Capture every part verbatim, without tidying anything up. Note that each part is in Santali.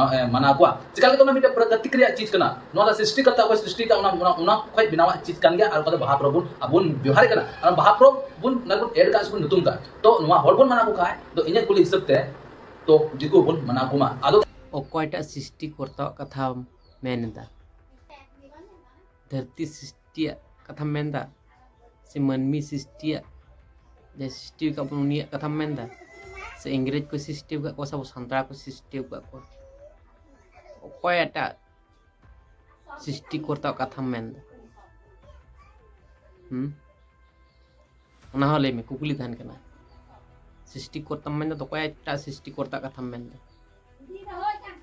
ᱮ, ᱢᱟᱱᱟᱣ ᱠᱚᱣᱟ᱾ ᱪᱮᱠᱟ ᱞᱮᱠᱟ ᱚᱱᱟ ᱢᱤᱫᱴᱮᱱ ᱯᱨᱟᱠᱨᱤᱛᱤᱠ ᱨᱮᱭᱟᱜ ᱪᱤᱡᱽ ᱠᱟᱱᱟ, ᱱᱚᱣᱟ ᱫᱚ ᱥᱨᱤᱥᱴᱤ ᱠᱟᱨᱛᱟ ᱚᱠᱚᱭ ᱥᱨᱤᱥᱴᱤ ᱠᱟᱜ, ᱚᱱᱟ, ᱚᱱᱟ, ᱚᱱᱟ ᱠᱷᱚᱱ ᱵᱮᱱᱟᱣᱟᱜ ᱪᱤᱡᱽ ᱠᱟᱱ ᱜᱮᱭᱟ᱾ ᱟᱨ ᱚᱠᱟ ᱫᱚ ᱵᱟᱦᱟ ᱯᱚᱨᱚᱵᱽ ᱵᱚᱱ, ᱟᱵᱚ ᱵᱚᱱ ᱵᱮᱣᱦᱟᱨᱮᱫ ᱠᱟᱱᱟ, ᱟᱨ ᱵᱟᱦᱟ ᱯᱚᱨᱚᱵᱽ ᱵᱚᱱ, ᱚᱱᱟ ᱵᱚᱱ ᱮᱰ ᱠᱟᱜ ᱥᱮ ᱵᱚᱱ ᱧᱩᱛᱩᱢ ᱠᱟᱜ᱾ ᱛᱚ ᱱᱚᱣᱟ ᱦᱚᱲ ᱵᱚᱱ ᱢᱟᱱᱟᱣ ᱠᱚ ᱠᱷᱟᱡ, ᱛᱚ ᱤᱧᱟᱹᱜ ᱠᱩᱞᱤ ᱦᱤᱥᱟᱹᱵ ᱛᱮ, ᱛᱚ ᱫᱤᱠᱩ ᱵᱚᱱ ᱢᱟᱱᱟᱣ ᱠᱚᱢᱟ᱾ ᱟᱫᱚ ᱚᱠᱚᱭᱴᱟᱜ ᱥᱨᱤᱥᱴᱤ ᱠᱚᱨᱛᱟᱣᱟᱜ ᱠᱟᱛᱷᱟᱢ ᱢᱮᱱ ᱮᱫᱟ? ᱫᱷᱟᱹᱨᱛᱤ ᱥᱨᱤᱥᱴᱤᱭᱟᱜ ᱠᱟᱛᱷᱟᱢ ᱢᱮᱱ ᱮᱫᱟ? ᱥᱮ ᱢᱟᱹᱱᱢᱤ ᱥᱨᱤᱥᱴᱤᱭᱟᱜ, ᱡᱟᱦᱟᱸᱭ ᱥᱨᱤᱥᱴᱤ ᱟᱠᱟᱫ ᱵᱚᱱ ᱩᱱᱤᱭᱟᱜ ᱠᱟᱛᱷᱟᱢ ᱢᱮᱱ ᱮᱫᱟ? ᱥᱮ ᱤᱝᱨᱮᱡᱽ ᱠᱚ ᱥᱨᱤᱥᱴᱤ ᱟᱠᱟᱫ ᱠᱚᱣᱟ, ᱥᱮ ᱟᱵᱚ ᱥᱟᱱᱛᱟᱲ ᱠᱚ ᱥᱨᱤᱥᱴᱤ ᱟᱠᱟᱫ ᱠᱚᱣᱟ? ᱚᱠᱚᱭᱴᱟᱜ ᱥᱨᱤᱥᱴᱤ ᱠᱚᱨᱛᱟᱣᱟᱜ ᱠᱟᱛᱷᱟᱢ ᱢᱮᱱ ᱮᱫᱟ? ᱦᱩᱸ? ᱚᱱᱟ ᱦᱚᱸ ᱞᱟᱹᱭ ᱢᱮ, ᱠᱩᱠᱞᱤ ᱛᱟᱦᱮᱱ ᱠᱟᱱᱟ᱾ ᱥᱨᱤᱥᱴᱤ ᱠᱚᱨᱛᱟᱢ ᱢᱮᱱ ᱮᱫᱟ, ᱚᱠᱚᱭᱴᱟᱜ ᱥᱨᱤᱥᱴᱤ ᱠᱚᱨᱛᱟᱣᱟᱜ ᱠᱟᱛᱷᱟᱢ ᱢᱮᱱ ᱮᱫᱟ?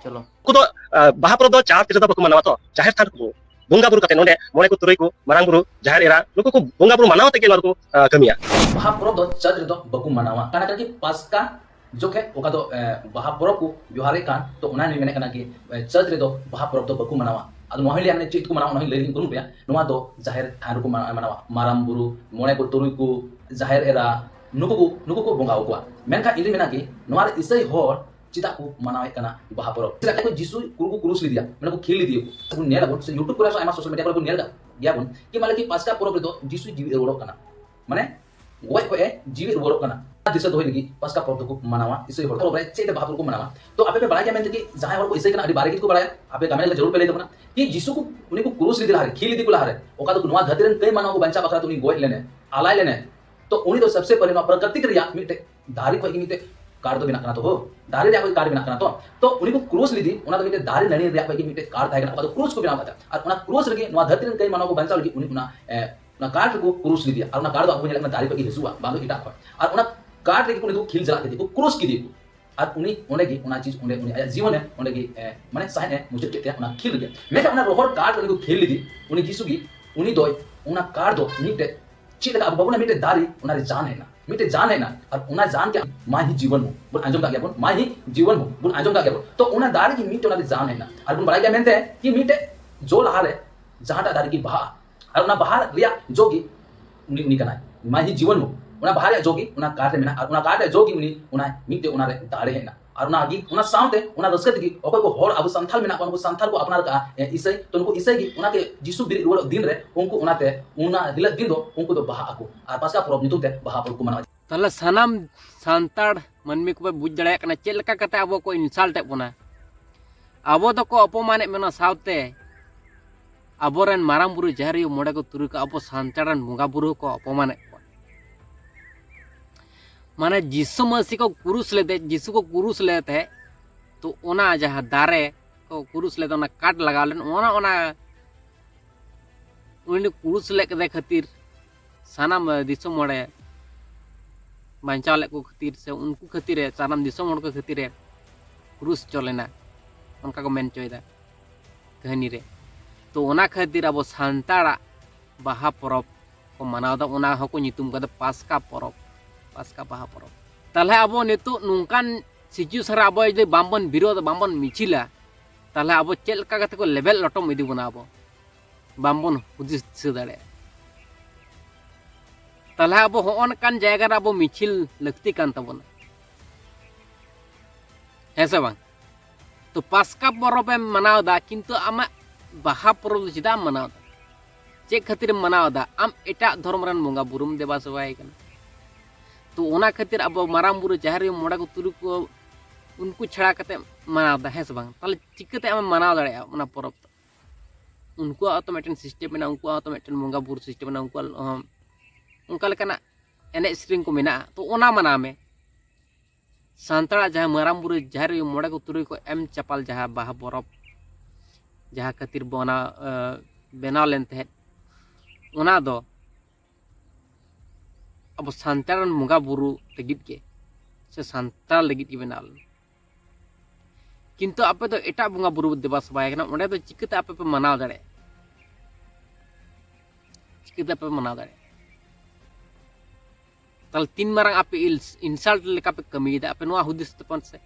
ᱪᱚᱞᱚ᱾ ᱩᱱᱠᱩ ᱫᱚ, ᱟ, ᱵᱟᱦᱟ ᱯᱚᱨᱚᱵᱽ ᱫᱚ ᱪᱟᱨᱪ ᱨᱮᱫᱚ ᱵᱟᱠᱚ ᱢᱟᱱᱟᱣᱟ ᱛᱚ, ᱡᱟᱦᱮᱨ ᱛᱷᱟᱱ ᱨᱮᱠᱚ ᱵᱚᱸᱜᱟ ᱵᱩᱨᱩ ᱠᱟᱛᱮ, ᱱᱚᱰᱮ ᱢᱚᱬᱮ ᱠᱚ ᱛᱩᱨᱩᱭ ᱠᱚ, ᱢᱟᱨᱟᱝ ᱵᱩᱨᱩ, ᱡᱟᱦᱮᱨ ᱮᱨᱟ, ᱱᱩᱠᱩ ᱠᱚ ᱵᱚᱸᱜᱟ ᱵᱩᱨᱩ ᱢᱟᱱᱟᱣ ᱛᱮᱜᱮ ᱱᱚᱣᱟ ᱫᱚᱠᱚ, ᱟ, ᱠᱟᱹᱢᱤᱭᱟ᱾ ᱵᱟᱦᱟ ᱯᱚᱨᱚᱵᱽ ᱫᱚ ᱪᱟᱨᱪ ᱨᱮᱫᱚ ᱵᱟᱠᱚ ᱢᱟᱱᱟᱣᱟ᱾ ᱠᱟᱱᱟ ᱠᱟᱱᱟ ᱠᱤ ᱯᱟᱥᱠᱟ ᱡᱚᱠᱷᱮᱡ ᱚᱠᱟ ᱫᱚ, ᱮ, ᱵᱟᱦᱟ ᱯᱚᱨᱚᱵᱽ ᱠᱚ ᱡᱚᱦᱟᱨᱮᱫ ᱠᱟᱱ, ᱛᱚ ᱚᱱᱟ ᱧ ᱢᱮᱱᱮᱫ ᱠᱟᱱᱟ ᱠᱤ, ᱮ, ᱪᱟᱨᱪ ᱨᱮᱫᱚ ᱵᱟᱦᱟ ᱯᱚᱨᱚᱵᱽ ᱫᱚ ᱵᱟᱠᱚ ᱢᱟᱱᱟᱣᱟ᱾ ᱟᱫᱚ ᱱᱚᱣᱟ ᱦᱚᱸᱧ ᱞᱟᱹᱭᱟ, ᱢᱟᱱᱮ ᱪᱮᱫ ᱠᱚ ᱢᱟᱱᱟᱣᱟ, ᱚᱱᱟ ᱦᱚᱸᱧ ᱞᱟᱹᱭ ᱞᱟᱹᱜᱤᱫ ᱠᱩᱨᱩᱢᱩᱴᱩᱭᱟ᱾ ᱱᱚᱣᱟ ᱫᱚ ᱡᱟᱦᱮᱨ ᱛᱷᱟᱱ ᱨᱮᱠᱚ ᱢᱟ-, ᱢᱟᱱᱟᱣᱟ, ᱢᱟᱨᱟᱝ ᱵᱩᱨᱩ, ᱢᱚᱬᱮ ᱠᱚ ᱛᱩᱨᱩᱭ ᱠᱚ, ᱡᱟᱦᱮᱨ ᱮᱨᱟ, ᱱᱩᱠᱩ ᱠᱚ, ᱱᱩᱠᱩ ᱠᱚ ᱵᱚᱸᱜᱟ ᱟᱠᱚᱣᱟ᱾ ᱢᱮᱱᱠᱷᱟᱱ ᱤᱧ ᱫᱩᱧ ᱢᱮᱱᱟ ᱠᱤ ᱱᱚᱣᱟ ᱨᱮ ᱤᱥᱟᱹᱭ ᱦᱚᱲ ᱪᱮᱫᱟᱜ ᱠᱚ ᱢᱟᱱᱟᱣᱮᱫ ᱠᱟᱱᱟ ᱵᱟᱦᱟ ᱯᱚᱨᱚᱵᱽ? ᱪᱮᱫᱟᱜ ᱠᱚ ᱡᱤᱥᱩ ᱠᱚ ᱠᱩᱨᱩᱥ ᱞᱮᱫᱮᱭᱟ, ᱢᱟᱱᱮ ᱠᱚ ᱠᱷᱮᱞ ᱞᱮᱫᱮᱭᱟ ᱠᱚ᱾ ᱵᱚᱱ ᱧᱮᱞ ᱟᱵᱚᱱ ᱥᱮ YouTube ᱠᱚᱨᱮ ᱥᱮ ᱟᱭᱢᱟ social media ᱠᱚᱨᱮ ᱵᱚᱱ ᱧᱮᱞ ᱠᱟᱜ ᱜᱮᱭᱟ ᱵᱚᱱ ᱠᱤ ᱢᱟᱱᱮ ᱠᱤ ᱯᱟᱥᱠᱟ ᱯᱚᱨᱚᱵᱽ ᱨᱮᱫᱚ ᱡᱤᱥᱩ ᱡᱤᱣᱤ ᱨᱩᱣᱟᱹᱲᱚᱜ ᱠᱟᱱᱟ, ᱢᱟᱱᱮ ᱜᱚᱡ ᱠᱷᱚᱡ ᱮ ᱡᱤᱣᱤ ᱨᱩᱣᱟᱹᱲᱚᱜ ᱠᱟᱱᱟ᱾ ᱚᱱᱟ ᱫᱤᱥᱟᱹ ᱫᱚᱦᱚᱭ ᱞᱟᱹᱜᱤᱫ ᱯᱟᱥᱠᱟ ᱯᱚᱨᱚᱵᱽ ᱫᱚᱠᱚ ᱢᱟᱱᱟᱣᱟ, ᱤᱥᱟᱹᱭ ᱦᱚᱲ ᱯᱚᱨᱚᱵᱽ ᱨᱮ ᱪᱮᱫ ᱛᱮ ᱵᱟᱦᱟ ᱯᱚᱨᱚᱵᱽ ᱠᱚ ᱢᱟᱱᱟᱣᱟ? ᱛᱚ ᱟᱯᱮ ᱯᱮ ᱵᱟᱲᱟᱭ ᱜᱮᱭᱟ ᱢᱮᱱᱛᱮ ᱠᱤ ᱡᱟᱦᱟᱸᱭ ᱦᱚᱲ ᱠᱚ ᱤᱥᱟᱹᱭ ᱠᱟᱱᱟ ᱟᱹᱰᱤ ᱵᱟᱨᱮ ᱜᱮᱠᱚ ᱵᱟᱲᱟᱭᱟ, ᱟᱯᱮ comment ᱨᱮ ᱡᱟᱹᱨᱩᱲ ᱯᱮ ᱞᱟᱹᱭ ᱛᱟᱵᱚᱱᱟ ᱠᱤ ᱡᱤᱥᱩ ᱠᱚ ᱩᱱᱤ ᱠᱚ ᱠᱩᱨᱩᱥ ᱞᱮᱫᱮ ᱞᱟᱦᱟᱨᱮ, ᱠᱷᱮᱞ ᱞᱮᱫᱮ ᱠᱚ ᱞᱟᱦᱟᱨᱮ, ᱚᱠᱟ ᱫᱚ ᱱᱚᱣᱟ ᱫᱷᱟᱹᱨᱛᱤ ᱨᱮᱱ ᱠᱟᱹᱭ ᱢᱟᱱᱣᱟ ᱠᱚ ᱵᱟᱧᱪᱟᱣ ᱵᱟᱠᱷᱨᱟ ᱛᱮ ᱩᱱᱤ ᱜᱚᱡ ᱞᱮᱱᱮ, ᱟᱞᱟᱭ ᱞᱮᱱᱮ, ᱛᱚ ᱩᱱᱤ ᱫᱚ ᱥᱚᱵᱥᱮ ᱯᱟᱦᱞᱮ ᱱᱚᱣᱟ ᱯᱨᱟᱠᱨᱤᱛᱤᱠ ᱨᱮᱭᱟᱜ ᱢᱤᱫᱴᱮᱡ ᱫᱟᱨᱮ ᱠᱷᱚᱡ ᱜᱮ ᱢᱤᱫᱴᱮᱡ ᱠᱟᱴ ᱫᱚ ᱵᱮᱱᱟᱜ ᱠᱟᱱᱟ᱾ ᱛᱚ ᱦᱳ, ᱫᱟᱨᱮ ᱨᱮᱭᱟᱜ ᱠᱷᱚᱡ ᱠᱟᱴ ᱵᱮᱱᱟᱜ ᱠᱟᱱᱟ᱾ ᱛᱚ, ᱛᱚ ᱩᱱᱤ ᱠᱚ ᱠᱨᱩᱥ ᱞᱮᱫᱮ, ᱚᱱᱟ ᱫᱚ ᱢᱤᱫᱴᱮᱡ ᱫᱟᱨᱮ ᱱᱟᱹᱲᱤ ᱨᱮᱭᱟᱜ ᱠᱷᱚᱡ ᱜᱮ ᱢᱤᱫᱴᱮᱡ ᱠᱟᱴ ᱛᱟᱦᱮᱸ ᱠᱟᱱᱟ, ᱚᱠᱟ ᱫᱚ ᱠᱨᱩᱥ ᱠᱚ ᱵᱮᱱᱟᱣ ᱠᱟᱫᱟ᱾ ᱟᱨ ᱚᱱᱟ ᱠᱨᱩᱥ ᱨᱮᱜᱮ ᱱᱚᱣᱟ ᱫᱷᱟᱹᱨᱛᱤ ᱨᱮᱱ ᱠᱟᱹᱭ ᱢᱟᱱᱣᱟ ᱠᱚ ᱵᱟᱧᱪᱟᱣ ᱞᱟᱹᱜᱤᱫ ᱩᱱᱤ ᱚᱱᱟ, ᱮ, ᱚᱱᱟ ᱠᱟᱴ ᱨᱮᱠᱚ ᱠᱨᱩᱥ ᱞᱮᱫᱮᱭᱟ᱾ ᱟᱨ ᱚᱱᱟ ᱠᱟᱴ ᱫᱚ ᱟᱵᱚ ᱵᱚᱱ ᱧᱮᱞᱮᱫ ᱠᱟᱱᱟ ᱫᱟᱨᱮ ᱠᱷᱚᱡ ᱜᱮ ᱦᱤᱡᱩᱜᱼᱟ, ᱵᱟᱝ ᱫᱚ ᱮᱴᱟᱜ ᱠᱷᱚᱡ᱾ ᱟᱨ ᱚᱱᱟ ᱠᱟᱴ ᱨᱮᱜᱮ ᱠᱚ ᱩᱱᱤ ᱠᱚ ᱠᱷᱮᱞ ᱪᱟᱞᱟᱜ ᱠᱮᱫᱮ ᱠᱚ, ᱠᱨᱩᱥ ᱠᱮᱫᱮ ᱠᱚ᱾ ᱟᱨ ᱩᱱᱤ ᱚᱸᱰᱮ ᱜᱮ ᱚᱱᱟ ᱪᱤᱡᱽ ᱚᱸᱰᱮ ᱩᱱᱤ ᱟᱭᱟᱜ ᱡᱤᱭᱚᱱᱮ ᱚᱸᱰᱮ ᱜᱮ, ᱮ, ᱢᱟᱱᱮ ᱥᱟᱦᱮᱫ ᱮ ᱢᱩᱪᱟᱹᱫ ᱠᱮᱫ ᱛᱟᱭᱟ ᱚᱱᱟ ᱠᱷᱮᱞ ᱨᱮᱜᱮ᱾ ᱢᱮᱱᱠᱷᱟᱱ ᱚᱱᱟ ᱨᱚᱦᱚᱲ ᱠᱟᱴ ᱨᱮ ᱩᱱᱤ ᱠᱚ ᱠᱷᱮᱞ ᱞᱮᱫᱮ, ᱩᱱᱤ ᱡᱤᱥᱩ ᱜᱮ, ᱩᱱᱤ ᱫᱚᱭ, ᱚᱱᱟ ᱠᱟᱴ ᱫᱚ ᱢᱤᱫᱴᱮᱡ ᱪᱮᱫ ᱞᱮᱠᱟ ᱟᱵᱚ ᱵᱟᱵᱚᱱ ᱢᱤᱫᱴᱮᱡ ᱫᱟᱨᱮ, ᱚᱱᱟ ᱨᱮ ᱡᱟᱱ ᱦᱮᱡ ᱮᱱᱟ, ᱢᱤᱫᱴᱮᱡ ᱡᱟᱱ ᱦᱮᱡ ᱮᱱᱟ᱾ ᱟᱨ ᱚᱱᱟ ᱡᱟᱱ ᱜᱮ ᱢᱟ ᱦᱤ ᱡᱤᱵᱚᱱ ᱦᱚᱸ ᱵᱚᱱ ᱟᱸᱡᱚᱢ ᱠᱟᱜ ᱜᱮᱭᱟ ᱵᱚᱱ, ᱢᱟ ᱦᱤ ᱡᱤᱵᱚᱱ ᱦᱚᱸ ᱵᱚᱱ ᱟᱸᱡᱚᱢ ᱠᱟᱜ ᱜᱮᱭᱟ ᱵᱚᱱ᱾ ᱛᱚ ᱚᱱᱟ ᱫᱟᱨᱮ ᱜᱮ ᱢᱤᱫᱴᱮᱡ ᱚᱱᱟ ᱨᱮ ᱡᱟᱱ ᱦᱮᱡ ᱮᱱᱟ᱾ ᱟᱨ ᱵᱚᱱ ᱵᱟᱲᱟᱭ ᱜᱮᱭᱟ ᱢᱮᱱᱛᱮ ᱠᱤ ᱢᱤᱫᱴᱮᱡ ᱡᱚ ᱞᱟᱦᱟᱨᱮ ᱡᱟᱦᱟᱸᱴᱟᱜ ᱫᱟᱨᱮ ᱜᱮ ᱵᱟᱦᱟᱜᱼᱟ, ᱟᱨ ᱚᱱᱟ ᱵᱟᱦᱟ ᱨᱮᱭᱟᱜ ᱡᱚ ᱜᱮ ᱩᱱᱤ, ᱩᱱᱤ ᱠᱟᱱᱟᱭ, ᱢᱟ ᱦᱤ ᱡᱤᱵᱚᱱ ᱦᱚᱸ᱾ ᱚᱱᱟ ᱵᱟᱦᱟ ᱨᱮᱭᱟᱜ ᱡᱚ ᱜᱮ ᱚᱱᱟ ᱠᱟᱴ ᱨᱮ ᱢᱮᱱᱟᱜᱼᱟ, ᱟᱨ ᱚᱱᱟ ᱠᱟᱴ ᱨᱮᱭᱟᱜ ᱡᱚ ᱜᱮ ᱩᱱᱤ, ᱚᱱᱟ ᱢᱤᱫᱴᱮᱡ ᱚᱱᱟ ᱨᱮ ᱫᱟᱲᱮ ᱦᱮᱡ ᱮᱱᱟ᱾ ᱟᱨ ᱚᱱᱟ ᱜᱮ, ᱚᱱᱟ ᱥᱟᱶᱛᱮ ᱚᱱᱟ ᱨᱟᱹᱥᱠᱟᱹ ᱛᱮᱜᱮ ᱚᱠᱚᱭ ᱠᱚ ᱦᱚᱲ, ᱟᱵᱚ ᱥᱟᱱᱛᱟᱲ ᱢᱮᱱᱟᱜ ᱠᱚᱣᱟ, ᱩᱱᱠᱩ ᱥᱟᱱᱛᱟᱲ ᱠᱚ ᱟᱯᱱᱟᱨ ᱠᱟᱜᱼᱟ, ᱮ, ᱤᱥᱟᱹᱭ᱾ ᱛᱚ ᱱᱩᱠᱩ ᱤᱥᱟᱹᱭ ᱜᱮ ᱚᱱᱟᱛᱮ ᱡᱤᱥᱩ ᱵᱮᱨᱮᱫ ᱨᱩᱣᱟᱹᱲᱚᱜ ᱫᱤᱱ ᱨᱮ ᱩᱱᱠᱩ ᱚᱱᱟᱛᱮ ᱚᱱᱟ ᱦᱤᱞᱳᱜ ᱫᱤᱱ ᱫᱚ ᱩᱱᱠᱩ ᱫᱚ ᱵᱟᱦᱟᱜ ᱟᱠᱚ᱾ ᱟᱨ ᱯᱟᱥᱠᱟ ᱯᱚᱨᱚᱵᱽ ᱧᱩᱛᱩᱢ ᱛᱮ ᱵᱟᱦᱟ ᱯᱚᱨᱚᱵᱽ ᱠᱚ ᱢᱟᱱᱟᱣᱟ᱾ ᱛᱟᱦᱞᱮ ᱥᱟᱱᱟᱢ ᱥᱟᱱᱛᱟᱲ ᱢᱟᱹᱱᱢᱤ ᱠᱚᱯᱮ ᱵᱩᱡᱽ ᱫᱟᱲᱮᱭᱟᱜ ᱠᱟᱱᱟ ᱪᱮᱫ ᱞᱮᱠᱟ ᱠᱟᱛᱮ ᱟᱵᱚ ᱠᱚ insult ᱮᱫ ᱵᱚᱱᱟ᱾ ᱟᱵᱚ ᱫᱚᱠᱚ ᱚᱯᱚᱢᱟᱱᱮᱫ ᱵᱚᱱᱟ, ᱥᱟᱶᱛᱮ ᱟᱵᱚᱨᱮᱱ ᱢᱟᱨᱟᱝ ᱵᱩᱨᱩ, ᱡᱟᱦᱮᱨ ᱟᱭᱳ, ᱢᱚᱬᱮ ᱠᱚ, ᱛᱩᱨᱩᱭ ᱠᱚ, ᱟᱵᱚ ᱥᱟᱱᱛᱟᱲ ᱨᱮᱱ ᱵᱚᱸᱜᱟ ᱵᱩᱨᱩ ᱦᱚᱸᱠᱚ ᱚᱯᱚᱢᱟᱱᱮᱫ ᱠᱚᱣᱟ᱾ ᱢᱟᱱᱮ ᱡᱤᱥᱩ ᱢᱟᱹᱥᱤ ᱠᱚ ᱠᱩᱨᱩᱥ ᱞᱮᱫᱮ, ᱡᱤᱥᱩ ᱠᱚ ᱠᱩᱨᱩᱥ ᱞᱮᱫ ᱛᱟᱦᱮᱸᱫ, ᱛᱚ ᱚᱱᱟ ᱡᱟᱦᱟᱸ ᱫᱟᱨᱮ ᱠᱚ ᱠᱩᱨᱩᱥ ᱞᱮᱫᱟ, ᱚᱱᱟ ᱠᱟᱴ ᱞᱟᱜᱟᱣ ᱞᱮᱱ, ᱚᱱᱟ, ᱚᱱᱟ ᱩᱱᱤ ᱠᱩᱨᱩᱥ ᱞᱮᱫ ᱠᱟᱫᱮ ᱠᱷᱟᱹᱛᱤᱨ ᱥᱟᱱᱟᱢ ᱫᱤᱥᱚᱢ ᱦᱚᱲᱮ ᱵᱟᱧᱪᱟᱣ ᱞᱮᱫ ᱠᱚ ᱠᱷᱟᱹᱛᱤᱨ, ᱥᱮ ᱩᱱᱠᱩ ᱠᱷᱟᱹᱛᱤᱨ ᱮ, ᱥᱟᱱᱟᱢ ᱫᱤᱥᱚᱢ ᱦᱚᱲ ᱠᱚ ᱠᱷᱟᱹᱛᱤᱨ ᱮ ᱠᱩᱨᱩᱥ ᱦᱚᱪᱚ ᱞᱮᱱᱟ, ᱚᱱᱠᱟ ᱠᱚ ᱢᱮᱱ ᱦᱚᱪᱚᱭᱮᱫᱟ ᱠᱟᱹᱦᱱᱤ ᱨᱮ᱾ ᱛᱚ ᱚᱱᱟ ᱠᱷᱟᱹᱛᱤᱨ ᱟᱵᱚ ᱥᱟᱱᱛᱟᱲᱟᱜ ᱵᱟᱦᱟ ᱯᱚᱨᱚᱵᱽ ᱠᱚ ᱢᱟᱱᱟᱣ ᱮᱫᱟ, ᱚᱱᱟ ᱦᱚᱸᱠᱚ ᱧᱩᱛᱩᱢ ᱠᱟᱫᱟ ᱯᱟᱥᱠᱟ ᱯᱚᱨᱚᱵᱽ, ᱯᱟᱥᱠᱟ ᱵᱟᱦᱟ ᱯᱚᱨᱚᱵᱽ᱾ ᱛᱟᱦᱞᱮ ᱟᱵᱚ ᱱᱤᱛᱚᱜ ᱱᱚᱝᱠᱟᱱ situation ᱨᱮ ᱟᱵᱚ ᱡᱩᱫᱤ ᱵᱟᱝᱵᱚᱱ ᱵᱤᱨᱳᱫᱷ, ᱵᱟᱝᱵᱚᱱ ᱢᱤᱪᱷᱤᱞᱟ, ᱛᱟᱦᱞᱮ ᱟᱵᱚ ᱪᱮᱫ ᱞᱮᱠᱟ ᱠᱟᱛᱮ ᱠᱚ ᱞᱮᱵᱮᱫ ᱞᱚᱴᱚᱢ ᱤᱫᱤ ᱵᱚᱱᱟ, ᱟᱵᱚ ᱵᱟᱝᱵᱚᱱ ᱦᱩᱫᱤᱥ ᱫᱤᱥᱟᱹ ᱫᱟᱲᱮᱭᱟᱜᱼᱟ᱾ ᱛᱟᱦᱞᱮ ᱟᱵᱚ ᱦᱚᱸᱜᱼᱚ ᱱᱚᱝᱠᱟᱱ ᱡᱟᱭᱜᱟ ᱨᱮ ᱟᱵᱚ ᱢᱤᱪᱷᱤᱞ ᱞᱟᱹᱠᱛᱤ ᱠᱟᱱ ᱛᱟᱵᱚᱱᱟ, ᱦᱮᱸ ᱥᱮ ᱵᱟᱝ? ᱛᱚ ᱯᱟᱥᱠᱟ ᱯᱚᱨᱚᱵᱽ ᱮᱢ ᱢᱟᱱᱟᱣ ᱮᱫᱟ, ᱠᱤᱱᱛᱩ ᱟᱢᱟᱜ ᱵᱟᱦᱟ ᱯᱚᱨᱚᱵᱽ ᱫᱚ ᱪᱮᱫᱟᱜ ᱮᱢ ᱢᱟᱱᱟᱣ ᱮᱫᱟ? ᱪᱮᱫ ᱠᱷᱟᱹᱛᱤᱨ ᱮᱢ ᱢᱟᱱᱟᱣ ᱮᱫᱟ? ᱟᱢ ᱮᱴᱟᱜ ᱫᱷᱚᱨᱚᱢ ᱨᱮᱱ ᱵᱚᱸᱜᱟ ᱵᱩᱨᱩᱢ ᱫᱮᱵᱟ ᱥᱮᱵᱟᱭ ᱠᱟᱱᱟ᱾ ᱛᱚ ᱚᱱᱟ ᱠᱷᱟᱹᱛᱤᱨ ᱟᱵᱚ ᱢᱟᱨᱟᱝ ᱵᱩᱨᱩ, ᱡᱟᱦᱮᱨ ᱟᱭᱳ, ᱢᱚᱬᱮ ᱠᱚ, ᱛᱩᱨᱩᱭ ᱠᱚ, ᱩᱱᱠᱩ ᱪᱷᱟᱲᱟ ᱠᱟᱛᱮ ᱢᱟᱱᱟᱣ ᱮᱫᱟ, ᱦᱮᱸ ᱥᱮ ᱵᱟᱝ? ᱛᱟᱦᱞᱮ ᱪᱤᱠᱟᱹᱛᱮ ᱟᱢᱮᱢ ᱢᱟᱱᱟᱣ ᱫᱟᱲᱮᱭᱟᱜᱼᱟ ᱚᱱᱟ ᱯᱚᱨᱚᱵᱽ ᱫᱚ? ᱩᱱᱠᱩᱣᱟᱜ ᱦᱚᱸᱛᱚ ᱢᱤᱫᱴᱮᱱ system ᱢᱮᱱᱟᱜᱼᱟ, ᱩᱱᱠᱩᱣᱟᱜ ᱦᱚᱸᱛᱚ ᱢᱤᱫᱴᱮᱱ ᱵᱚᱸᱜᱟ ᱵᱩᱨᱩ system ᱢᱮᱱᱟᱜᱼᱟ, ᱩᱱᱠᱩᱣᱟᱜ ᱦᱚᱸ ᱚᱱᱠᱟ ᱞᱮᱠᱟᱱᱟᱜ ᱮᱱᱮᱡ ᱥᱮᱨᱮᱧ ᱠᱚ ᱢᱮᱱᱟᱜᱼᱟ᱾ ᱛᱚ ᱚᱱᱟ ᱢᱟᱱᱟᱣ ᱢᱮ᱾ ᱥᱟᱱᱛᱟᱲᱟᱜ ᱡᱟᱦᱟᱸ ᱢᱟᱨᱟᱝ ᱵᱩᱨᱩ, ᱡᱟᱦᱮᱨ ᱟᱭᱳ, ᱢᱚᱬᱮ ᱠᱚ, ᱛᱩᱨᱩᱭ ᱠᱚ ᱮᱢ ᱪᱟᱯᱟᱞ ᱡᱟᱦᱟᱸ ᱵᱟᱦᱟ ᱯᱚᱨᱚᱵᱽ, ᱡᱟᱦᱟᱸ ᱠᱷᱟᱹᱛᱤᱨ ᱵᱚ ᱚᱱᱟ, ᱮ, ᱵᱮᱱᱟᱣ ᱞᱮᱱ ᱛᱟᱦᱮᱸᱫ, ᱚᱱᱟ ᱫᱚ ᱟᱵᱚ ᱥᱟᱱᱛᱟᱲ ᱨᱮᱱ ᱵᱚᱸᱜᱟ ᱵᱩᱨᱩ ᱞᱟᱹᱜᱤᱫ ᱜᱮ, ᱥᱮ ᱥᱟᱱᱛᱟᱲ ᱞᱟᱹᱜᱤᱫ ᱜᱮ ᱵᱮᱱᱟᱣ ᱞᱮᱱᱟ᱾ ᱠᱤᱱᱛᱩ ᱟᱯᱮ ᱫᱚ ᱮᱴᱟᱜ ᱵᱚᱸᱜᱟ ᱵᱩᱨᱩ ᱫᱮᱵᱟ ᱥᱮᱵᱟᱭ ᱠᱟᱱᱟ, ᱚᱸᱰᱮ ᱫᱚ ᱪᱤᱠᱟᱹᱛᱮ ᱟᱯᱮ ᱯᱮ ᱢᱟᱱᱟᱣ ᱫᱟᱲᱮᱭᱟᱜᱼᱟ? ᱪᱤᱠᱟᱹᱛᱮ ᱯᱮ ᱢᱟᱱᱟᱣ ᱫᱟᱲᱮᱭᱟᱜᱼᱟ? ᱛᱟᱦᱞᱮ ᱛᱤᱱ ᱢᱟᱨᱟᱝ ᱟᱯᱮ ᱤᱞ-, insult ᱞᱮᱠᱟ ᱯᱮ ᱠᱟᱹᱢᱤᱭᱮᱫᱟ? ᱟᱯᱮ ᱱᱚᱣᱟ ᱦᱩᱫᱤᱥ ᱛᱟᱵᱚᱱ ᱥᱮ,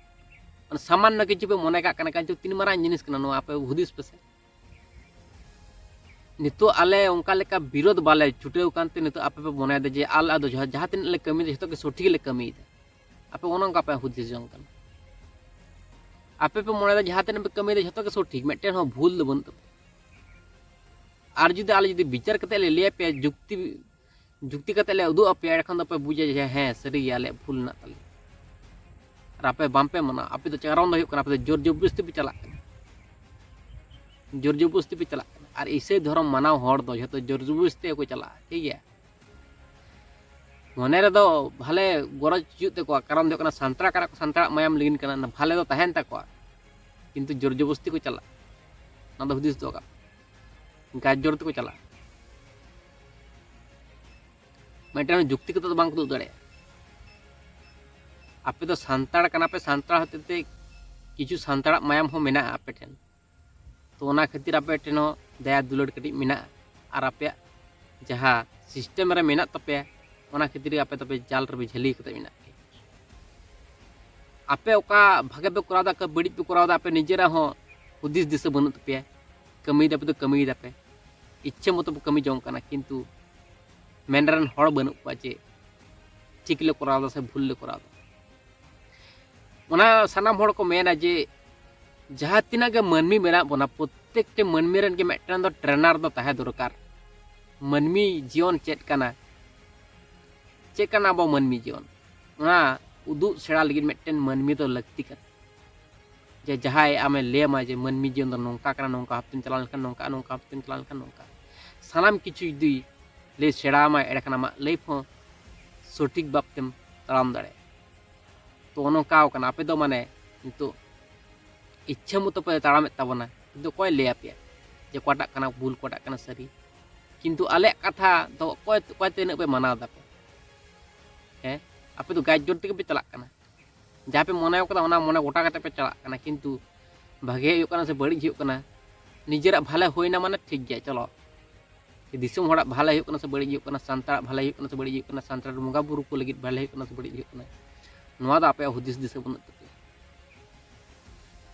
ᱢᱟᱱᱮ ᱥᱟᱢᱟᱱᱱᱚ ᱠᱤᱪᱷᱩ ᱯᱮ ᱢᱚᱱᱮ ᱠᱟᱜ ᱠᱟᱱᱟ, ᱠᱤᱱᱛᱩ ᱛᱤᱱ ᱢᱟᱨᱟᱝ ᱡᱤᱱᱤᱥ ᱠᱟᱱᱟ ᱱᱚᱣᱟ, ᱟᱯᱮ ᱦᱩᱫᱤᱥ ᱯᱮᱥᱮ᱾ ᱱᱤᱛᱚᱜ ᱟᱞᱮ ᱚᱱᱠᱟ ᱞᱮᱠᱟ ᱵᱤᱨᱳᱫᱷ ᱵᱟᱞᱮ ᱪᱷᱩᱴᱟᱹᱣ ᱠᱟᱱᱛᱮ, ᱱᱤᱛᱚᱜ ᱟᱯᱮ ᱯᱮ ᱢᱚᱱᱮᱭᱮᱫᱟ ᱡᱮ ᱟᱞᱮ ᱫᱚ ᱡᱟᱦᱟᱸ, ᱡᱟᱦᱟᱸ ᱛᱤᱱᱟᱹᱜ ᱞᱮ ᱠᱟᱹᱢᱤᱭᱮᱫᱟ, ᱡᱷᱚᱛᱚ ᱜᱮ ᱥᱚᱴᱷᱤᱠ ᱞᱮ ᱠᱟᱹᱢᱤᱭᱮᱫᱟ᱾ ᱟᱯᱮ ᱚᱱᱮ ᱚᱱᱠᱟ ᱯᱮ ᱦᱩᱫᱤᱥ ᱡᱚᱝ ᱠᱟᱱᱟ᱾ ᱟᱯᱮ ᱯᱮ ᱢᱚᱱᱮᱭᱮᱫᱟ ᱡᱟᱦᱟᱸ ᱛᱤᱱᱟᱹᱜ ᱯᱮ ᱠᱟᱹᱢᱤᱭᱮᱫᱟ ᱡᱷᱚᱛᱚ ᱜᱮ ᱥᱚᱴᱷᱤᱠ, ᱢᱤᱫᱴᱮᱱ ᱦᱚᱸ ᱵᱷᱩᱞ ᱫᱚ ᱵᱟᱹᱱᱩᱜ ᱛᱟᱯᱮᱭᱟ᱾ ᱟᱨ ᱡᱩᱫᱤ ᱟᱞᱮ ᱡᱩᱫᱤ ᱵᱤᱪᱟᱹᱨ ᱠᱟᱛᱮ ᱞᱮ ᱞᱟᱹᱭ ᱟᱯᱮᱭᱟ, ᱡᱩᱠᱛᱤ ᱡᱩᱠᱛᱤ ᱠᱟᱛᱮ ᱞᱮ ᱩᱫᱩᱜ ᱟᱯᱮᱭᱟ, ᱮᱸᱰᱮᱠᱷᱟᱱ ᱫᱚᱯᱮ ᱵᱩᱡᱟ ᱡᱮ ᱦᱮᱸ, ᱥᱟᱹᱨᱤ ᱜᱮ ᱟᱞᱮᱭᱟᱜ ᱵᱷᱩᱞ ᱢᱮᱱᱟᱜ ᱛᱟᱞᱮᱭᱟ᱾ ᱟᱨ ᱟᱯᱮ ᱵᱟᱝᱯᱮ ᱢᱟᱱᱟᱣᱟ᱾ ᱟᱯᱮ ᱫᱚ ᱠᱟᱨᱚᱱ ᱫᱚ ᱦᱩᱭᱩᱜ ᱠᱟᱱᱟ, ᱟᱯᱮ ᱫᱚ ᱡᱳᱨ ᱡᱚᱵᱚᱨᱫᱚᱥᱛᱤ ᱯᱮ ᱪᱟᱞᱟᱜ ᱠᱟᱱᱟ, ᱡᱳᱨ ᱡᱚᱵᱚᱨᱫᱚᱥᱛᱤ ᱯᱮ ᱪᱟᱞᱟᱜ ᱠᱟᱱᱟ᱾ ᱟᱨ ᱤᱥᱟᱹᱭ ᱫᱷᱚᱨᱚᱢ ᱢᱟᱱᱟᱣ ᱦᱚᱲ ᱫᱚ ᱡᱷᱚᱛᱚ ᱡᱳᱨ ᱡᱚᱵᱚᱨᱫᱚᱥᱛᱤ ᱛᱮᱜᱮ ᱠᱚ ᱪᱟᱞᱟᱜᱼᱟ, ᱴᱷᱤᱠ ᱜᱮᱭᱟ? ᱢᱚᱱᱮ ᱨᱮᱫᱚ ᱵᱷᱟᱞᱮ ᱜᱚᱨᱚᱡᱽ ᱦᱤᱡᱩᱜ ᱛᱟᱠᱚᱣᱟ, ᱠᱟᱨᱚᱱ ᱫᱚ ᱦᱩᱭᱩᱜ ᱠᱟᱱᱟ ᱥᱟᱱᱛᱟᱲ ᱠᱟᱱᱟ ᱠᱚ, ᱥᱟᱱᱛᱟᱲᱟᱜ ᱢᱟᱭᱟᱢ ᱞᱤᱸᱜᱤᱱ ᱠᱟᱱᱟ, ᱵᱷᱟᱞᱮ ᱫᱚ ᱛᱟᱦᱮᱱ ᱛᱟᱠᱚᱣᱟ, ᱠᱤᱱᱛᱩ ᱡᱳᱨ ᱡᱚᱵᱚᱨᱫᱚᱥᱛᱤ ᱠᱚ ᱪᱟᱞᱟᱜᱼᱟ᱾ ᱚᱱᱟ ᱫᱚ ᱦᱩᱫᱤᱥ ᱫᱚᱦᱚ ᱠᱟᱜ ᱯᱮ, ᱜᱟᱡ ᱡᱳᱨ ᱛᱮᱠᱚ ᱪᱟᱞᱟᱜᱼᱟ᱾ ᱢᱤᱫᱴᱮᱱ ᱡᱩᱠᱛᱤ ᱠᱟᱛᱮ ᱫᱚ ᱵᱟᱝ ᱠᱚ ᱩᱫᱩᱜ ᱫᱟᱲᱮᱭᱟᱜᱼᱟ᱾ ᱟᱯᱮ ᱫᱚ ᱥᱟᱱᱛᱟᱲ ᱠᱟᱱᱟ ᱯᱮ, ᱥᱟᱱᱛᱟᱲ ᱦᱚᱛᱮᱡ ᱛᱮ ᱠᱤᱪᱷᱩ ᱥᱟᱱᱛᱟᱲᱟᱜ ᱢᱟᱭᱟᱢ ᱦᱚᱸ ᱢᱮᱱᱟᱜᱼᱟ ᱟᱯᱮ ᱴᱷᱮᱱ, ᱛᱚ ᱚᱱᱟ ᱠᱷᱟᱹᱛᱤᱨ ᱟᱯᱮ ᱴᱷᱮᱱ ᱦᱚᱸ ᱫᱟᱭᱟ ᱫᱩᱞᱟᱹᱲ ᱠᱟᱹᱴᱤᱡ ᱢᱮᱱᱟᱜᱼᱟ᱾ ᱟᱨ ᱟᱯᱮᱭᱟᱜ ᱡᱟᱦᱟᱸ ᱥᱤᱥᱴᱮᱢ ᱨᱮ ᱢᱮᱱᱟᱜ ᱛᱟᱯᱮᱭᱟ, ᱚᱱᱟ ᱠᱷᱟᱹᱛᱤᱨ ᱜᱮ ᱟᱯᱮ ᱫᱚᱯᱮ ᱡᱟᱞ ᱨᱮᱯᱮ ᱡᱷᱟᱹᱞᱤ ᱠᱟᱛᱮ ᱢᱮᱱᱟᱜ ᱯᱮᱭᱟ᱾ ᱟᱯᱮ ᱚᱠᱟ ᱵᱷᱟᱜᱮ ᱯᱮ ᱠᱚᱨᱟᱣ ᱮᱫᱟ, ᱚᱠᱟ ᱵᱟᱹᱲᱤᱡ ᱯᱮ ᱠᱚᱨᱟᱣ ᱮᱫᱟ, ᱟᱯᱮ ᱱᱤᱡᱮᱨᱟᱜ ᱦᱚᱸ ᱦᱩᱫᱤᱥ ᱫᱤᱥᱟᱹ ᱵᱟᱹᱱᱩᱜ ᱛᱟᱯᱮᱭᱟ᱾ ᱠᱟᱹᱢᱤᱭ ᱫᱟᱯᱮ ᱫᱚ ᱠᱟᱹᱢᱤᱭ ᱫᱟᱯᱮ, ᱤᱪᱪᱷᱟᱹ ᱢᱚᱛᱚ ᱯᱮ ᱠᱟᱹᱢᱤ ᱡᱚᱝ ᱠᱟᱱᱟ, ᱠᱤᱱᱛᱩ ᱢᱮᱱ ᱨᱮᱱ ᱦᱚᱲ ᱵᱟᱹᱱᱩᱜ ᱠᱚᱣᱟ ᱡᱮ ᱴᱷᱤᱠ ᱞᱮ ᱠᱚᱨᱟᱣ ᱮᱫᱟ ᱥᱮ ᱵᱷᱩᱞ ᱞᱮ ᱠᱚᱨᱟᱣ ᱮᱫᱟ᱾ ᱚᱱᱟ ᱥᱟᱱᱟᱢ ᱦᱚᱲ ᱠᱚ ᱢᱮᱱᱟ ᱡᱮ ᱡᱟᱦᱟᱸ ᱛᱤᱱᱟᱹᱜ ᱜᱮ ᱢᱟᱹᱱᱢᱤ ᱢᱮᱱᱟᱜ ᱵᱚᱱᱟ, ᱯᱨᱚᱛᱛᱮᱠᱴᱤ ᱢᱟᱹᱱᱢᱤ ᱨᱮᱱ ᱜᱮ ᱢᱤᱫᱴᱮᱱ ᱫᱚ ᱴᱨᱮᱱᱟᱨ ᱫᱚ ᱛᱟᱦᱮᱸ ᱫᱚᱨᱠᱟᱨ᱾ ᱢᱟᱹᱱᱢᱤ ᱡᱤᱭᱚᱱ ᱪᱮᱫ ᱠᱟᱱᱟ, ᱪᱮᱫ ᱠᱟᱱᱟ ᱟᱵᱚ ᱢᱟᱹᱱᱢᱤ ᱡᱤᱭᱚᱱ, ᱚᱱᱟ ᱩᱫᱩᱜ ᱥᱮᱬᱟ ᱞᱟᱹᱜᱤᱫ ᱢᱤᱫᱴᱮᱱ ᱢᱟᱹᱱᱢᱤ ᱫᱚ ᱞᱟᱹᱠᱛᱤ ᱠᱟᱱᱟ᱾ ᱡᱮ ᱡᱟᱦᱟᱸᱭ ᱟᱢᱮ ᱞᱟᱹᱭ ᱟᱢᱟ ᱡᱮ ᱢᱟᱹᱱᱢᱤ ᱡᱤᱭᱚᱱ ᱫᱚ ᱱᱚᱝᱠᱟ ᱠᱟᱱᱟ, ᱱᱚᱝᱠᱟ ᱵᱷᱟᱵᱽᱛᱮᱢ ᱪᱟᱞᱟᱣ ᱞᱮᱱᱠᱷᱟᱱ ᱱᱚᱝᱠᱟ, ᱱᱚᱝᱠᱟ ᱵᱷᱟᱵᱽᱛᱮᱢ ᱪᱟᱞᱟᱣ ᱞᱮᱱᱠᱷᱟᱱ ᱱᱚᱝᱠᱟ, ᱥᱟᱱᱟᱢ ᱠᱤᱪᱷᱩ ᱡᱩᱫᱤ ᱞᱟᱹᱭ ᱥᱮᱬᱟ ᱟᱢᱟᱭ, ᱮᱸᱰᱮᱠᱷᱟᱱ ᱟᱢᱟᱜ ᱞᱟᱭᱤᱯᱷ ᱦᱚᱸ ᱥᱚᱴᱷᱤᱠ ᱵᱷᱟᱵᱽᱛᱮᱢ ᱛᱟᱲᱟᱢ ᱫᱟᱲᱮᱭᱟᱜᱼᱟ᱾ ᱛᱚ ᱱᱚᱝᱠᱟᱣ ᱠᱟᱱᱟ, ᱟᱯᱮ ᱫᱚ ᱢᱟᱱᱮ ᱱᱤᱛᱚᱜ ᱤᱪᱪᱷᱟᱹ ᱢᱚᱛᱚ ᱯᱮ ᱛᱟᱲᱟᱢᱮᱫ ᱛᱟᱵᱚᱱᱟ, ᱠᱤᱱᱛᱩ ᱚᱠᱚᱭ ᱞᱟᱹᱭ ᱟᱯᱮᱭᱟ ᱡᱮ ᱚᱠᱟᱴᱟᱜ ᱠᱟᱱᱟ ᱵᱷᱩᱞ, ᱚᱠᱟᱴᱟᱜ ᱠᱟᱱᱟ ᱥᱟᱹᱨᱤ? ᱠᱤᱱᱛᱩ ᱟᱞᱮᱭᱟᱜ ᱠᱟᱛᱷᱟ ᱫᱚ ᱚᱠᱚᱭ, ᱚᱠᱚᱭ ᱛᱤᱱᱟᱹᱜ ᱯᱮ ᱢᱟᱱᱟᱣ ᱫᱟᱯᱮ? ᱦᱮᱸ, ᱟᱯᱮ ᱫᱚ ᱜᱟᱡ ᱡᱳᱨ ᱛᱮᱜᱮ ᱯᱮ ᱪᱟᱞᱟᱜ ᱠᱟᱱᱟ᱾ ᱡᱟᱦᱟᱸ ᱯᱮ ᱢᱚᱱᱮ ᱠᱟᱫᱟ ᱚᱱᱟ ᱢᱚᱱᱮ ᱜᱚᱴᱟ ᱠᱟᱛᱮ ᱯᱮ ᱪᱟᱞᱟᱜ ᱠᱟᱱᱟ, ᱠᱤᱱᱛᱩ ᱵᱷᱟᱜᱮ ᱦᱩᱭᱩᱜ ᱠᱟᱱᱟ ᱥᱮ ᱵᱟᱹᱲᱤᱡ ᱦᱩᱭᱩᱜ ᱠᱟᱱᱟ, ᱱᱤᱡᱮᱨᱟᱜ ᱵᱷᱟᱞᱮ ᱦᱩᱭᱱᱟ ᱢᱟᱱᱮ ᱴᱷᱤᱠ ᱜᱮᱭᱟ, ᱪᱚᱞᱚ᱾ ᱫᱤᱥᱚᱢ ᱦᱚᱲᱟᱜ ᱵᱷᱟᱞᱮ ᱦᱩᱭᱩᱜ ᱠᱟᱱᱟ ᱥᱮ ᱵᱟᱹᱲᱤᱡ ᱦᱩᱭᱩᱜ ᱠᱟᱱᱟ, ᱥᱟᱱᱛᱟᱲᱟᱜ ᱵᱷᱟᱞᱮ ᱦᱩᱭᱩᱜ ᱠᱟᱱᱟ ᱥᱮ ᱵᱟᱹᱲᱤᱡ ᱦᱩᱭᱩᱜ ᱠᱟᱱᱟ, ᱥᱟᱱᱛᱟᱲ ᱵᱚᱸᱜᱟ ᱵᱩᱨᱩ ᱠᱚ ᱞᱟᱹᱜᱤᱫ ᱵᱷᱟᱞᱮ ᱦᱩᱭᱩᱜ ᱠᱟᱱᱟ ᱥᱮ ᱵᱟᱹᱲᱤᱡ ᱦᱩᱭᱩᱜ ᱠᱟᱱᱟ, ᱱᱚᱣᱟ ᱫᱚ ᱟᱯᱮᱭᱟᱜ ᱦᱩᱫᱤᱥ ᱫᱤᱥᱟᱹ ᱵᱟᱹᱱᱩᱜ ᱛᱟᱯᱮᱭᱟ᱾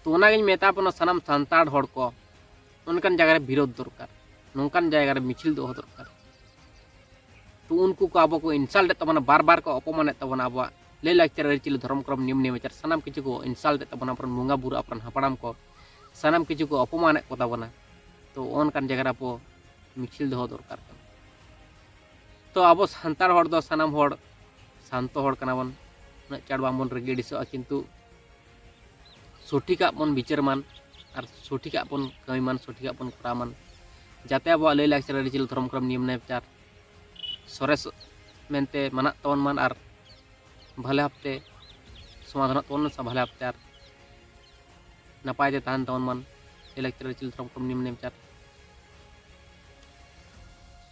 ᱛᱚ ᱚᱱᱟᱜᱤᱧ ᱢᱮᱛᱟ ᱵᱚᱱᱟ ᱥᱟᱱᱟᱢ ᱥᱟᱱᱛᱟᱲ ᱦᱚᱲ ᱠᱚ, ᱚᱱᱠᱟᱱ ᱡᱟᱭᱜᱟ ᱨᱮ ᱵᱤᱨᱳᱫᱷ ᱫᱚᱨᱠᱟᱨ, ᱱᱚᱝᱠᱟᱱ ᱡᱟᱭᱜᱟ ᱨᱮ ᱢᱤᱪᱷᱤᱞ ᱫᱚᱦᱚ ᱫᱚᱨᱠᱟᱨ᱾ ᱛᱚ ᱩᱱᱠᱩ ᱠᱚ ᱟᱵᱚ ᱠᱚ ᱤᱱᱥᱟᱞᱴ ᱮᱫ ᱛᱟᱵᱚᱱᱟ, ᱵᱟᱨ ᱵᱟᱨ ᱠᱚ ᱚᱯᱚᱢᱟᱱᱮᱫ ᱛᱟᱵᱚᱱᱟ ᱟᱵᱚᱣᱟᱜ ᱞᱟᱹᱭ ᱞᱟᱠᱪᱟᱨ, ᱟᱹᱨᱤᱪᱟᱹᱞᱤ, ᱫᱷᱚᱨᱚᱢ ᱠᱚᱨᱚᱢ, ᱱᱤᱭᱚᱢ ᱱᱮᱢᱟᱪᱟᱨ, ᱥᱟᱱᱟᱢ ᱠᱤᱪᱷᱩ ᱠᱚ insult ᱮᱫ ᱛᱟᱵᱚᱱᱟ ᱟᱵᱚᱨᱮᱱ ᱵᱚᱸᱜᱟ ᱵᱩᱨᱩ, ᱟᱵᱚᱨᱮᱱ ᱦᱟᱯᱲᱟᱢ ᱠᱚ᱾ ᱥᱟᱱᱟᱢ ᱠᱤᱪᱷᱩ ᱠᱚ ᱚᱯᱚᱢᱟᱱᱮᱫ ᱠᱚ ᱛᱟᱵᱚᱱᱟ᱾ ᱛᱚ ᱚᱱᱠᱟᱱ ᱡᱟᱭᱜᱟ ᱨᱮ ᱟᱵᱚ ᱢᱤᱪᱷᱤᱞ ᱫᱚᱦᱚ ᱫᱚᱨᱠᱟᱨ ᱠᱟᱱᱟ᱾ ᱛᱚ ᱟᱵᱚ ᱥᱟᱱᱛᱟᱲ ᱦᱚᱲ ᱫᱚ ᱥᱟᱱᱟᱢ ᱦᱚᱲ ᱥᱟᱱᱛᱚ ᱦᱚᱲ ᱠᱟᱱᱟ ᱵᱚᱱ, ᱩᱱᱟᱹᱜ ᱪᱟᱬ ᱵᱟᱝᱵᱚᱱ ᱨᱟᱹᱜᱤ ᱟᱹᱲᱤᱥᱚᱜᱼᱟ, ᱠᱤᱱᱛᱩ ᱥᱚᱴᱷᱤᱠᱟᱜ ᱵᱚᱱ ᱵᱤᱪᱟᱹᱨ ᱢᱟᱱ ᱟᱨ ᱥᱚᱴᱷᱤᱠᱟᱜ ᱵᱚᱱ ᱠᱟᱹᱢᱤ ᱢᱟᱱ, ᱥᱚᱴᱷᱤᱠᱟᱜ ᱵᱚᱱ ᱠᱚᱨᱟᱣ ᱢᱟᱱ, ᱡᱟᱛᱮ ᱟᱵᱚᱣᱟᱜ ᱞᱟᱹᱭ ᱞᱟᱠᱪᱟᱨ, ᱟᱹᱨᱤᱪᱟᱹᱞᱤ, ᱫᱷᱚᱨᱚᱢ ᱠᱚᱨᱚᱢ, ᱱᱤᱭᱚᱢ ᱱᱮᱢᱟᱪᱟᱨ ᱥᱚᱨᱮᱥ ᱢᱮᱱᱛᱮ ᱢᱟᱱᱟᱜ ᱛᱟᱵᱚᱱ ᱢᱟᱱ ᱟᱨ ᱵᱷᱟᱞᱮ ᱵᱷᱟᱵᱛᱮ ᱥᱚᱢᱟᱫᱷᱟᱱᱚᱜ ᱛᱟᱵᱚᱱ ᱢᱟ, ᱥᱮ ᱵᱷᱟᱞᱮ ᱵᱷᱟᱵᱛᱮ ᱟᱨ ᱱᱟᱯᱟᱭ ᱛᱮ ᱛᱟᱦᱮᱱ ᱛᱟᱵᱚᱱ ᱢᱟᱱ, ᱞᱟᱹᱭ ᱞᱟᱠᱪᱟᱨ, ᱟᱹᱨᱤᱪᱟᱹᱞᱤ, ᱫᱷᱚᱨᱚᱢ ᱠᱚᱨᱚᱢ, ᱱᱤᱭᱚᱢ ᱱᱮᱢᱟᱪᱟᱨ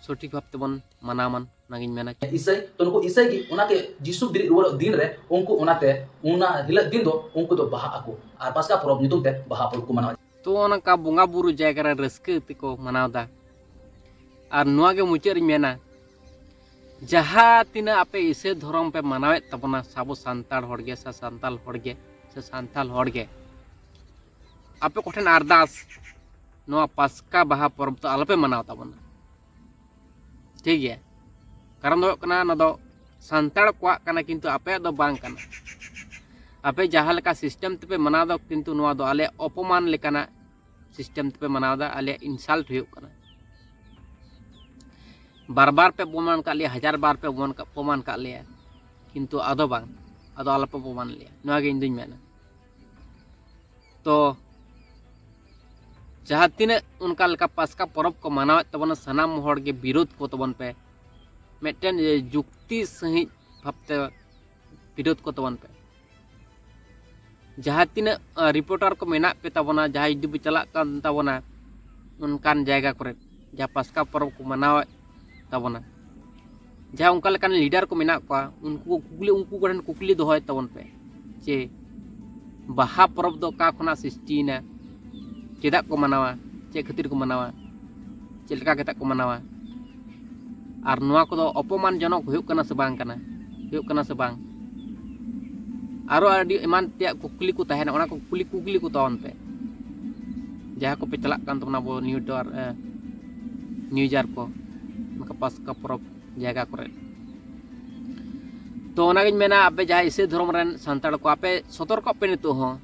ᱥᱚᱴᱷᱤᱠ ᱵᱷᱟᱵ ᱛᱮᱵᱚᱱ ᱢᱟᱱᱟᱣ ᱢᱟᱱ, ᱚᱱᱟᱜᱤᱧ ᱢᱮᱱᱟ᱾ ᱤᱥᱟᱹᱭ, ᱛᱚ ᱱᱩᱠᱩ ᱤᱥᱟᱹᱭ ᱜᱮ ᱚᱱᱟᱛᱮ ᱡᱤᱥᱩ ᱵᱮᱨᱮᱫ ᱨᱩᱣᱟᱹᱲᱚᱜ ᱫᱤᱱ ᱨᱮ ᱩᱱᱠᱩ ᱚᱱᱟᱛᱮ ᱚᱱᱟ ᱦᱤᱞᱳᱜ ᱫᱤᱱ ᱫᱚ ᱩᱱᱠᱩ ᱫᱚ ᱵᱟᱦᱟᱜ ᱟᱠᱚ ᱟᱨ ᱯᱟᱥᱠᱟ ᱯᱚᱨᱚᱵᱽ ᱧᱩᱛᱩᱢ ᱛᱮ ᱵᱟᱦᱟ ᱯᱚᱨᱚᱵᱽ ᱠᱚ ᱢᱟᱱᱟᱣᱟ᱾ ᱛᱚ ᱚᱱᱠᱟ ᱵᱚᱸᱜᱟ ᱵᱩᱨᱩ ᱡᱟᱭᱜᱟ ᱨᱮ ᱨᱟᱹᱥᱠᱟᱹ ᱛᱮᱠᱚ ᱢᱟᱱᱟᱣ ᱮᱫᱟ᱾ ᱟᱨ ᱱᱚᱣᱟ ᱜᱮ ᱢᱩᱪᱟᱹᱫ ᱨᱤᱧ ᱢᱮᱱᱟ, ᱡᱟᱦᱟᱸ ᱛᱤᱱᱟᱹᱜ ᱟᱯᱮ ᱤᱥᱟᱹᱭ ᱫᱷᱚᱨᱚᱢ ᱯᱮ ᱢᱟᱱᱟᱣᱮᱫ ᱛᱟᱵᱚᱱᱟ, ᱟᱵᱚ ᱥᱟᱱᱛᱟᱲ ᱦᱚᱲᱜᱮ ᱥᱮ ᱥᱟᱱᱛᱟᱲ ᱦᱚᱲᱜᱮ ᱥᱮ ᱥᱟᱱᱛᱟᱲ ᱦᱚᱲᱜᱮ, ᱟᱯᱮ ᱠᱚᱴᱷᱮᱱ ᱟᱨᱫᱟᱥ, ᱱᱚᱣᱟ ᱯᱟᱥᱠᱟ ᱵᱟᱦᱟ ᱯᱚᱨᱚᱵᱽ ᱫᱚ ᱟᱞᱚᱯᱮ ᱢᱟᱱᱟᱣ ᱛᱟᱵᱚᱱᱟ᱾ ᱴᱷᱤᱠ ᱜᱮᱭᱟ? ᱠᱟᱨᱚᱱ ᱫᱚ ᱦᱩᱭᱩᱜ ᱠᱟᱱᱟ, ᱱᱚᱣᱟ ᱫᱚ ᱥᱟᱱᱛᱟᱲ ᱠᱚᱣᱟᱜ ᱠᱟᱱᱟ, ᱠᱤᱱᱛᱩ ᱟᱯᱮᱭᱟᱜ ᱫᱚ ᱵᱟᱝ ᱠᱟᱱᱟ᱾ ᱟᱯᱮ ᱡᱟᱦᱟᱸ ᱞᱮᱠᱟ ᱥᱤᱥᱴᱮᱢ ᱛᱮᱯᱮ ᱢᱟᱱᱟᱣ ᱫᱚ, ᱠᱤᱱᱛᱩ ᱱᱚᱣᱟ ᱫᱚ ᱟᱞᱮ ᱚᱯᱚᱢᱟᱱ ᱞᱮᱠᱟᱱᱟᱜ ᱥᱤᱥᱴᱮᱢ ᱛᱮᱯᱮ ᱢᱟᱱᱟᱣ ᱮᱫᱟ, ᱟᱞᱮᱭᱟᱜ ᱤᱱᱥᱟᱞᱴ ᱦᱩᱭᱩᱜ ᱠᱟᱱᱟ᱾ ᱵᱟᱨ ᱵᱟᱨ ᱯᱮ ᱚᱯᱚᱢᱟᱱ ᱠᱟᱜ ᱞᱮᱭᱟ, ᱦᱟᱡᱟᱨ ᱵᱟᱨ ᱯᱮ ᱚᱯᱚᱢᱟᱱ ᱠᱟᱜ, ᱚᱯᱚᱢᱟᱱ ᱠᱟᱜ ᱞᱮᱭᱟ, ᱠᱤᱱᱛᱩ ᱟᱫᱚ ᱵᱟᱝ, ᱟᱫᱚ ᱟᱞᱚᱯᱮ ᱚᱯᱚᱢᱟᱱ ᱞᱮᱭᱟ, ᱱᱚᱣᱟ ᱜᱮ ᱤᱧ ᱫᱩᱧ ᱢᱮᱱᱟ᱾ ᱛᱚ ᱡᱟᱦᱟᱸ ᱛᱤᱱᱟᱹᱜ ᱚᱱᱠᱟ ᱞᱮᱠᱟ ᱯᱟᱥᱠᱟ ᱯᱚᱨᱚᱵᱽ ᱠᱚ ᱢᱟᱱᱟᱣᱮᱫ ᱛᱟᱵᱚᱱᱟ, ᱥᱟᱱᱟᱢ ᱦᱚᱲ ᱜᱮ ᱵᱤᱨᱳᱫᱷ ᱠᱚ ᱛᱟᱵᱚᱱ ᱯᱮ, ᱢᱤᱫᱴᱮᱱ ᱡᱩᱠᱛᱤ ᱥᱟᱺᱦᱤᱡ ᱵᱷᱟᱵᱽᱛᱮ ᱵᱤᱨᱳᱫᱷ ᱠᱚ ᱛᱟᱵᱚᱱ ᱯᱮ᱾ ᱡᱟᱦᱟᱸ ᱛᱤᱱᱟᱹᱜ ᱨᱤᱯᱳᱨᱴᱟᱨ ᱠᱚ ᱢᱮᱱᱟᱜ ᱯᱮ ᱛᱟᱵᱚᱱᱟ, ᱡᱟᱦᱟᱸᱭ ᱡᱩᱫᱤ ᱯᱮ ᱪᱟᱞᱟᱜ ᱠᱟᱱ ᱛᱟᱵᱚᱱᱟ ᱚᱱᱠᱟᱱ ᱡᱟᱭᱜᱟ ᱠᱚᱨᱮ ᱡᱟᱦᱟᱸ ᱯᱟᱥᱠᱟ ᱯᱚᱨᱚᱵᱽ ᱠᱚ ᱢᱟᱱᱟᱣᱮᱫ ᱛᱟᱵᱚᱱᱟ, ᱡᱟᱦᱟᱸ ᱚᱱᱠᱟ ᱞᱮᱠᱟᱱ ᱞᱤᱰᱟᱨ ᱠᱚ ᱢᱮᱱᱟᱜ ᱠᱚᱣᱟ, ᱩᱱᱠᱩ ᱠᱚ ᱠᱩᱠᱞᱤ, ᱩᱱᱠᱩ ᱠᱚᱴᱷᱮᱱ ᱠᱩᱠᱞᱤ ᱫᱚᱦᱚᱭ ᱛᱟᱵᱚᱱ ᱯᱮ ᱡᱮ ᱵᱟᱦᱟ ᱯᱚᱨᱚᱵᱽ ᱫᱚ ᱚᱠᱟ ᱠᱷᱚᱱᱟᱜ ᱥᱨᱤᱥᱴᱤᱭᱮᱱᱟ, ᱪᱮᱫᱟᱜ ᱠᱚ ᱢᱟᱱᱟᱣᱟ, ᱪᱮᱫ ᱠᱷᱟᱹᱛᱤᱨ ᱠᱚ ᱢᱟᱱᱟᱣᱟ, ᱪᱮᱫ ᱞᱮᱠᱟ ᱠᱟᱛᱮ ᱠᱚ ᱢᱟᱱᱟᱣᱟ᱾ ᱟᱨ ᱱᱚᱣᱟ ᱠᱚᱫᱚ ᱚᱯᱚᱢᱟᱱ ᱡᱚᱱᱚᱠ ᱦᱩᱭᱩᱜ ᱠᱟᱱᱟ ᱥᱮ ᱵᱟᱝ ᱠᱟᱱᱟ, ᱦᱩᱭᱩᱜ ᱠᱟᱱᱟ ᱥᱮ ᱵᱟᱝ? ᱟᱨᱚ ᱟᱹᱰᱤ ᱮᱢᱟᱱ ᱛᱮᱭᱟᱜ ᱠᱩᱠᱞᱤ ᱠᱚ ᱛᱟᱦᱮᱱᱟ, ᱚᱱᱟ ᱠᱚ ᱠᱩᱠᱞᱤ, ᱠᱩᱠᱞᱤ ᱠᱚ ᱛᱟᱵᱚᱱ ᱯᱮ᱾ ᱡᱟᱦᱟᱸ ᱠᱚᱯᱮ ᱪᱟᱞᱟᱜ ᱠᱟᱱ ᱛᱟᱵᱚᱱᱟ ᱟᱵᱚ ᱱᱤᱭᱩ ᱴᱟᱣᱟᱨ, ᱮ, ᱱᱤᱭᱩ ᱤᱭᱟᱨ ᱠᱚ, ᱚᱱᱠᱟ ᱯᱟᱥᱠᱟ ᱯᱚᱨᱚᱵᱽ ᱡᱟᱭᱜᱟ ᱠᱚᱨᱮ᱾ ᱛᱚ ᱚᱱᱟᱜᱤᱧ ᱢᱮᱱᱟ, ᱟᱯᱮ ᱡᱟᱦᱟᱸᱭ ᱤᱥᱟᱹᱭ ᱫᱷᱚᱨᱚᱢ ᱨᱮᱱ ᱥᱟᱱᱛᱟᱲ ᱠᱚ, ᱟᱯᱮ ᱥᱚᱛᱚᱨᱠᱚᱜ ᱯᱮ, ᱱᱤᱛᱚᱜ ᱦᱚᱸ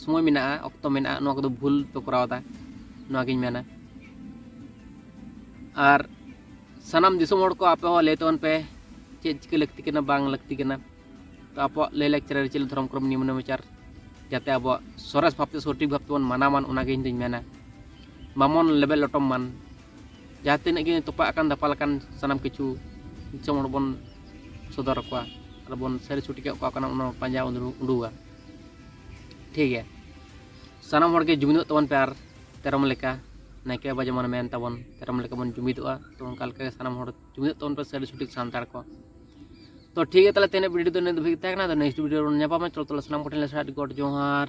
ᱥᱚᱢᱚᱭ ᱢᱮᱱᱟᱜᱼᱟ, ᱚᱠᱛᱚ ᱢᱮᱱᱟᱜᱼᱟ, ᱱᱚᱣᱟ ᱠᱚᱫᱚ ᱵᱷᱩᱞ ᱯᱮ ᱠᱚᱨᱟᱣ ᱮᱫᱟ, ᱱᱚᱣᱟᱜᱤᱧ ᱢᱮᱱᱟ᱾ ᱟᱨ ᱥᱟᱱᱟᱢ ᱫᱤᱥᱚᱢ ᱦᱚᱲ ᱠᱚ, ᱟᱯᱮ ᱦᱚᱸ ᱞᱟᱹᱭ ᱛᱟᱵᱚᱱ ᱯᱮ, ᱪᱮᱫ ᱪᱤᱠᱟᱹ ᱞᱟᱹᱠᱛᱤ ᱠᱟᱱᱟ, ᱵᱟᱝ ᱞᱟᱹᱠᱛᱤ ᱠᱟᱱᱟ᱾ ᱛᱚ ᱟᱵᱚᱣᱟᱜ ᱞᱟᱹᱭ ᱞᱟᱠᱪᱟᱨ, ᱟᱹᱨᱤᱪᱟᱹᱞᱤ, ᱫᱷᱚᱨᱚᱢ, ᱠᱚᱨᱚᱢ, ᱱᱤᱭᱚᱢ ᱱᱮᱢᱟᱪᱟᱨ ᱡᱟᱛᱮ ᱟᱵᱚᱣᱟᱜ ᱥᱚᱨᱮᱥ ᱵᱷᱟᱵᱽᱛᱮ, ᱥᱚᱴᱷᱤᱠ ᱵᱷᱟᱵᱽ ᱛᱮᱵᱚᱱ ᱢᱟᱱᱟᱣ ᱢᱟᱱ, ᱚᱱᱟᱜᱮ ᱤᱧ ᱫᱩᱧ ᱢᱮᱱᱟ᱾ ᱵᱟᱵᱚᱱ ᱞᱮᱵᱮᱫ ᱞᱚᱴᱚᱢ ᱢᱟᱱ᱾ ᱡᱟᱦᱟᱸ ᱛᱤᱱᱟᱹᱜ ᱜᱮ ᱛᱚᱯᱟᱜ ᱟᱠᱟᱱ, ᱫᱟᱯᱟᱞ ᱟᱠᱟᱱ ᱥᱟᱱᱟᱢ ᱠᱤᱪᱷᱩ ᱫᱤᱥᱚᱢ ᱦᱚᱲ ᱵᱚᱱ ᱥᱚᱫᱚᱨ ᱟᱠᱚᱣᱟ ᱟᱨ ᱵᱚᱱ ᱥᱟᱹᱨᱤ ᱥᱚᱴᱷᱤᱠ ᱚᱠᱟ ᱠᱟᱱᱟ, ᱚᱱᱟ ᱯᱟᱸᱡᱟ ᱩᱰᱩ-, ᱩᱰᱩᱠᱟ᱾ ᱴᱷᱤᱠ ᱜᱮᱭᱟ, ᱥᱟᱱᱟᱢ ᱦᱚᱲ ᱜᱮ ᱡᱩᱢᱤᱫᱚᱜ ᱛᱟᱵᱚᱱ ᱯᱮ ᱟᱨ ᱛᱮᱨᱚᱢ ᱞᱮᱠᱟ, ᱱᱟᱭᱠᱮ ᱵᱟᱵᱟ ᱡᱮᱢᱚᱱ ᱢᱮᱱ ᱛᱟᱵᱚᱱ, ᱛᱮᱨᱚᱢ ᱞᱮᱠᱟ ᱵᱚᱱ ᱡᱩᱢᱤᱫᱚᱜᱼᱟ᱾ ᱛᱚ ᱚᱱᱠᱟ ᱞᱮᱠᱟ ᱜᱮ ᱥᱟᱱᱟᱢ ᱦᱚᱲ ᱡᱩᱢᱤᱫᱚᱜ ᱛᱟᱵᱚᱱ ᱯᱮ, ᱥᱟᱹᱨᱤ ᱥᱚᱴᱷᱤᱠ ᱥᱟᱱᱛᱟᱲ ᱠᱚ᱾ ᱛᱚ ᱴᱷᱤᱠ ᱜᱮᱭᱟ, ᱛᱟᱦᱚᱞᱮ ᱛᱮᱦᱮᱧᱟᱜ ᱵᱷᱤᱰᱤᱭᱳ ᱫᱚ ᱤᱱᱟᱹᱜ ᱫᱷᱟᱹᱵᱤᱡ ᱜᱮ ᱛᱟᱦᱮᱸ ᱠᱟᱱᱟ᱾ ᱟᱫᱚ ᱱᱮᱠᱥᱴ ᱵᱷᱤᱰᱤᱭᱳ ᱨᱮᱵᱚᱱ ᱧᱟᱯᱟᱢᱟ᱾ ᱪᱚᱞᱚ ᱛᱟᱦᱚᱞᱮ ᱥᱟᱱᱟᱢ ᱠᱚᱴᱷᱮᱱ ᱞᱮ ᱥᱟᱨᱦᱟᱣ, ᱜᱚᱰ ᱡᱚᱦᱟᱨ᱾